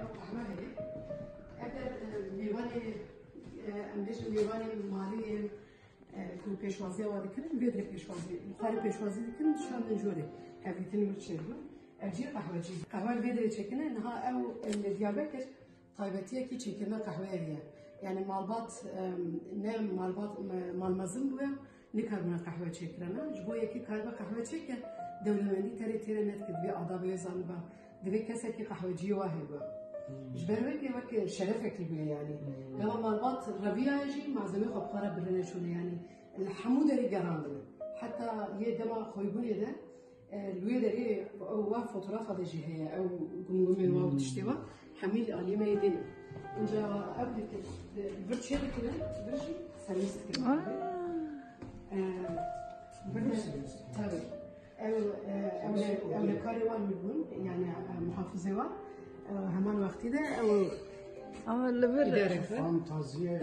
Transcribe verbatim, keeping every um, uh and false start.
Ev qehwe heye. Ev de, e, mêvanê, e, em bêjin mêvanê maliyê, e, ku pêşwaziya wa dikirin, vê dirê pêşwazî, li xwarê pêşwazî dikirin, dişandin jorê. Hevdîtin wir çêdibin. Ev jî qehwecî. Qehwe li vê dirê çêkine, niha ew, e, li Diyarbekir taybetiyekî çêkirina qehweyê heye. Yani malbat, e, ne malbat, e, malmezin bûye, nikaribûna qehwe çêkirina. Ji bo yekî karibe qehwe çêke, dewlemendî terê têre nedike, divê adabê wê zaniba. Divê kesekî qehweciyê wa heyba. Ji ber wekê wek şerefekî bûye yani. Gava malbat reviyaye jî malzemê xwe bi xwe re birine şûnê yani. Li hemû derê gerandine. Heta yê dema xweybûnê de, e, li wê derê ew wa fotografa de jî heye. Ew gumgumên wa û tiştê wa hemî li aliyê me yê dê ne. Înca ev dike, vir çê dikine, vir jî servis dikine. E, vir de, tabii. Ew, e, ew ne, ew ne karê wan bûn, yani, e, muhafizê wan, e, heman wextî de ew Ama li vir idare kir. Fantaziye.